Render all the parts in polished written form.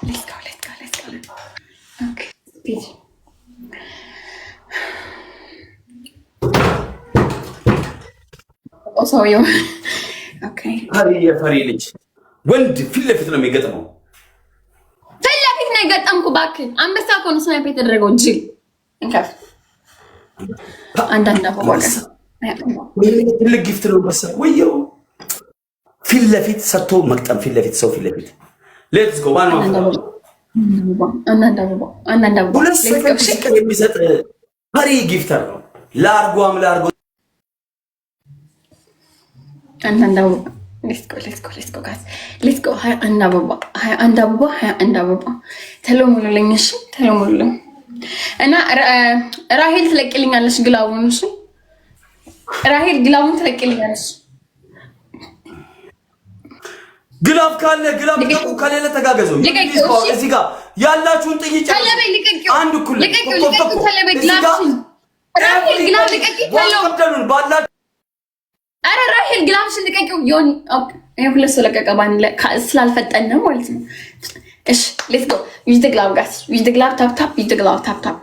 Let's go, let's go, let's go. Okay, speed. ሰውየው okay። ፈሪ የፈሪ ልጅ ወንድ ፊት ለፊት ነው የሚገጥመው። ፊት ለፊት ነው የገጠምኩ። እባክህ አንበሳ እኮ ነው snipe የተደረገው። ጅል እንከፍ። አንዳንድ አበባ ትልቅ gift ነው አንበሳ። ወየው ፊት ለፊት ሰጥቶ መቅጠም፣ ፊት ለፊት ሰው ፊት ለፊት። Let's go one። አንዳንድ አበባ፣ አንዳንድ አበባ። 2 ሰከንድ ሲቀር የሚሰጥ ፈሪ gifter ነው። ላርጓም ላርጎ። አንዳንድ አበባ። Let's go, let's go, let's go guys, let's go። 21 አበባ፣ 21 አበባ፣ 21 አበባ። ተሎ ሙሉልኝ። እሺ ተሎ ሙሉልኝ እና ራሄል ትለቅልኛለሽ glove ኡን። እሺ ራሄል glove ኡን ትለቅልኛለሽ። Glove ካለ glove ልቀቁ፣ ከሌለ ተጋገዙ። እዚህ ጋር ያላችሁን ጥይት አንድ እኩል Glove ልቀቂ። ባላችሁ አረ ራሄል glove ሽን ልቀቂው። ዮኒ ይሄ ሁለት ሰው ለቀቀ፣ ባንድ ላይ ስላልፈጠነ ማለት ነው። እሺ let's go, use the glove guys, use the glove, tap tap, use the glove, tap tap,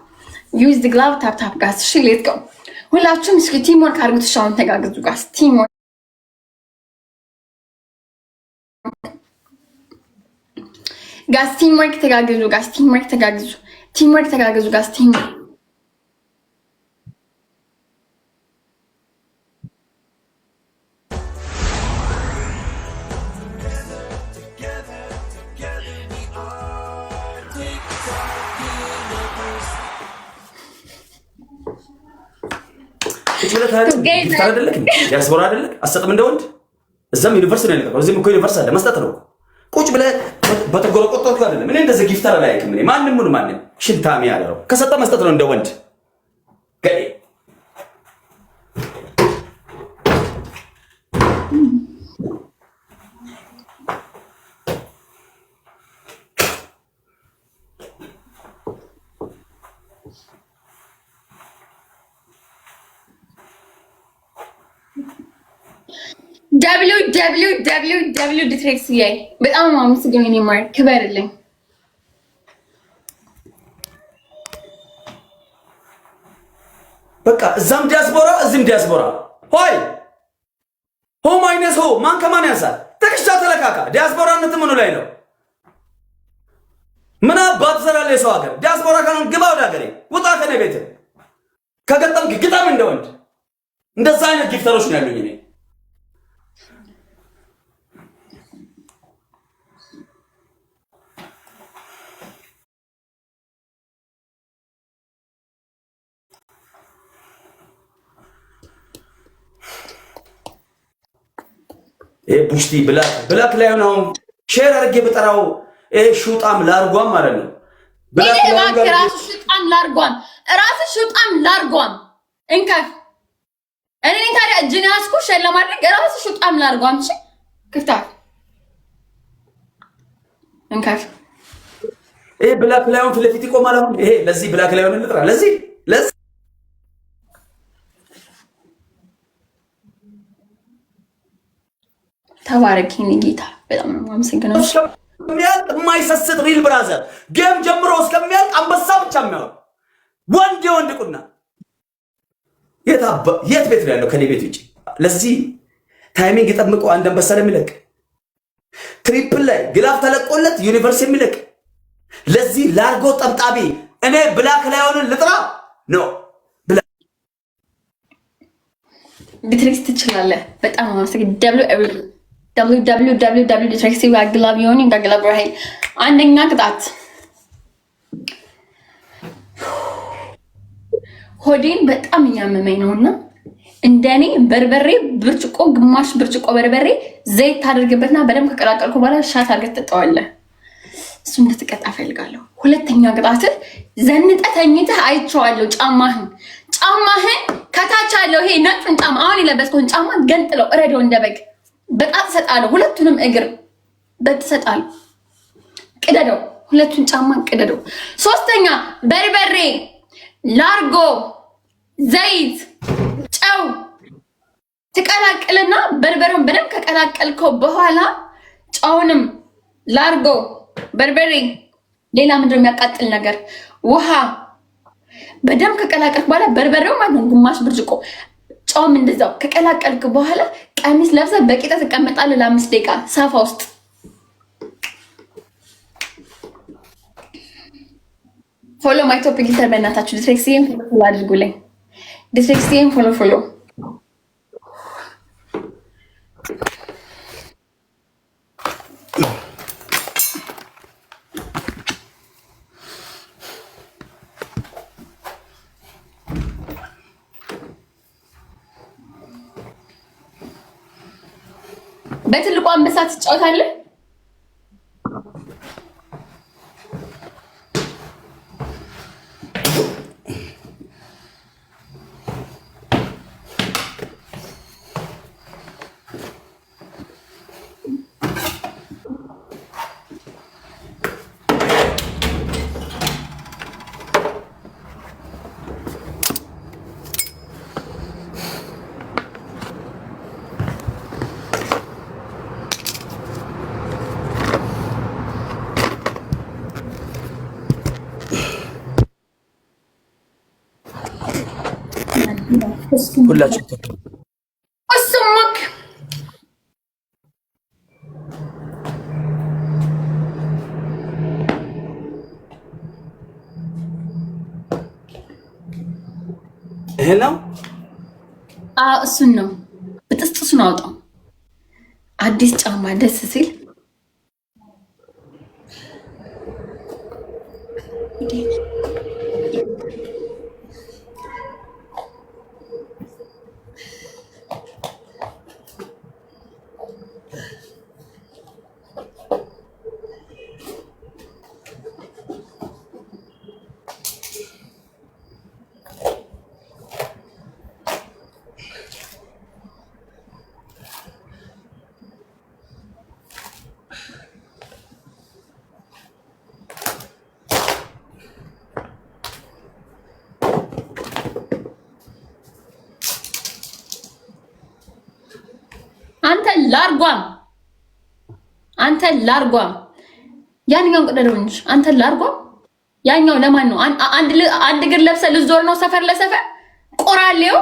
use the glove, tap tap guys። እሺ let's go ሁላችሁም እስኪ team work አድርጉት። እሺ አሁን ተጋግዙ guys፣ team work guys፣ team work ተጋግዙ guys፣ team work ተጋግዙ፣ team work ተጋግዙ guys፣ team work። Gifter አይደለክ? ዲያስፖራ አይደለክ? አሰጥም እንደ ወንድ። እዛም universe ነው ያለቀው። እዚህም እኮ universe አለ፣ መስጠት ነው። ቁጭ ብለህ በተጎረቆጠርኩ አይደለም። እኔ እንደዚህ gifter አላየክም። እኔ ማንም ሁን ማንም ሽንታሚ ያለው ከሰጠ መስጠት ነው እንደ ወንድ። ገዴ። W W W W ዲትሬክስ ያይ በጣም አመሰግናለሁ። የኔ ማር ክበርልኝ። በቃ እዛም ዲያስፖራ እዚህም ዲያስፖራ ሆይ ሆ minus ሆ ማን ከማን ያንሳል? ጥቅሻ ተለካካ። ዲያስፖራነት ምኑ ላይ ነው? ምን አባት ትሰራለህ የሰው ሀገር? ዲያስፖራ ካሁን ግባ ወደ ሀገሬ፣ ውጣ ከኔ ቤት። ከገጠምክ ግጠም እንደ ወንድ። እንደዛ አይነት gifter ኦች ነው ያሉኝ እኔ። ይሄ ቡሽቲ black ላይ አሁን share አድርጌ ብጠራው ይሄ ሹጣም ላርጓም ማለት ነው። Black ራሱ ሹጣም ላርጓም፣ ራሱ ሹጣም ላርጓም እንከፍ። እኔ ታዲያ እጅን ያዝኩ share ለማድረግ። ራሱ ሹጣም ላርጓም። እሺ ክፍታት እንከፍ። ይሄ black lion ፊት ለፊት ይቆማል። አሁን ይሄ ለዚህ black lion እንጥራ ለዚህ ለዚህ ተባረክ የኔ ጌታ፣ በጣም ነው የማመሰግነው። እስከሚያልቅ የማይሰስት real brother game ጀምሮ እስከሚያልቅ አንበሳ ብቻ የሚያወር ወንድ የወንድ ቁና የት ቤት ነው ያለው? ከኔ ቤት ውጭ ለዚህ timing ጠብቆ አንድ አንበሳ ለሚለቅ፣ triple ላይ glove ተለቆለት universe የሚለቅ ለዚህ ላርጎ ጠብጣቢ እኔ black lion ን ልጥራ ነው። ቢትሪክስ ትችላለህ። በጣም አመሰግን። W W W W W ቢትሪክስ glove ዮኒ glove ራሄል። አንደኛ ቅጣት ሆዴን በጣም እያመመኝ ነው እና እንደኔ በርበሬ ብርጭቆ፣ ግማሽ ብርጭቆ በርበሬ ዘይት ታደርግበትና በደንብ ከቀላቀልኩ በኋላ shot አድርገህ ትጠጣዋለህ። እሱ እንድትቀጣ እፈልጋለሁ። ሁለተኛ ቅጣትህ ዘንጠህ ተኝተህ አይቼዋለሁ። ጫማህን ከታች ያለው ይሄ ነጩን ጫማ፣ አሁን የለበስከውን ጫማ ገንጥለው እረደው እንደ በግ። በጣት እሰጣለሁ። ሁለቱንም እግር በት እሰጣለሁ። ቅደደው፣ ሁለቱን ጫማ ቅደደው። ሶስተኛ በርበሬ፣ ላርጎ፣ ዘይት፣ ጨው ትቀላቅልና በርበሬውን በደንብ ከቀላቀልከው በኋላ ጨውንም ላርጎ በርበሬ ሌላ ምንድን ነው የሚያቃጥል ነገር? ውሃ በደንብ ከቀላቀልክ በኋላ በርበሬው ማለት ነው ግማሽ ብርጭቆ፣ ጨውም እንደዛው ከቀላቀልክ በኋላ ቀሚስ ለብሰህ በቂጣ ትቀመጣለህ ለ5 ደቂቃ ሳፋ ውስጥ። Follow my top gifter፣ በእናታችሁ ዲትሬክሲን follow አድርጉልኝ። ዲትሬክሲን follow follow። በትልቁ አንበሳ ትጫወታለህ። ሁላችሁ እሱማክ ይሄ ነው። እሱን ነው፣ ብጥስጥሱን አውጣው። አዲስ ጫማ ደስ ሲል። አንተ ላርጓም፣ አንተ ላርጓም፣ ያንኛውን ቅደደው እንጂ አንተ ላርጓም። ያኛው ለማን ነው? አንድ እግር ለብሰህ ልዞር ነው ሰፈር ለሰፈር ቆራሌው።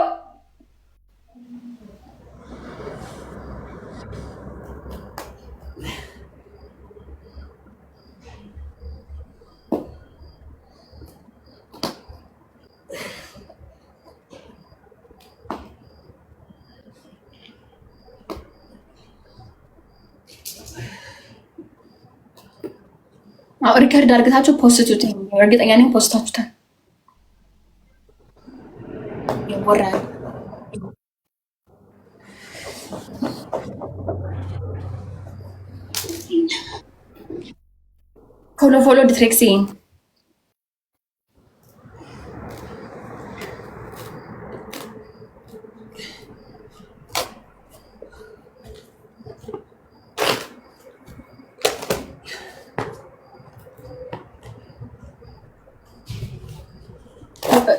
Record አድርጋችሁ ፖስቱት። እርግጠኛ ነኝ ፖስታችሁታል። ይወራል። Follow follow ዲትሬክሲ።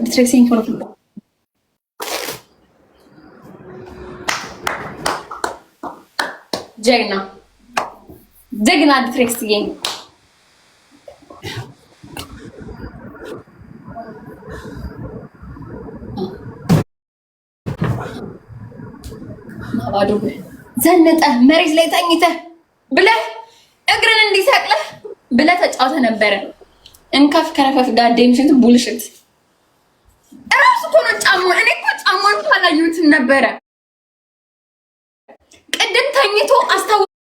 ዲትሬክሲን follow follow። ጀግና ጀግና ዲትሬክሲዬ። ባዶ ዘንጠህ መሬት ላይ ተኝተህ ብለህ እግርን እንዲሰቅለህ ብለህ ተጫውተህ ነበረ። እንከፍ ከረፈፍ goddamn shit bullshit። እራሱ እኮ ነው ጫማውን። እኔ እኮ ጫማውን አላየሁትም ነበረ። ቅድም ተኝቶ አስታወስኩት።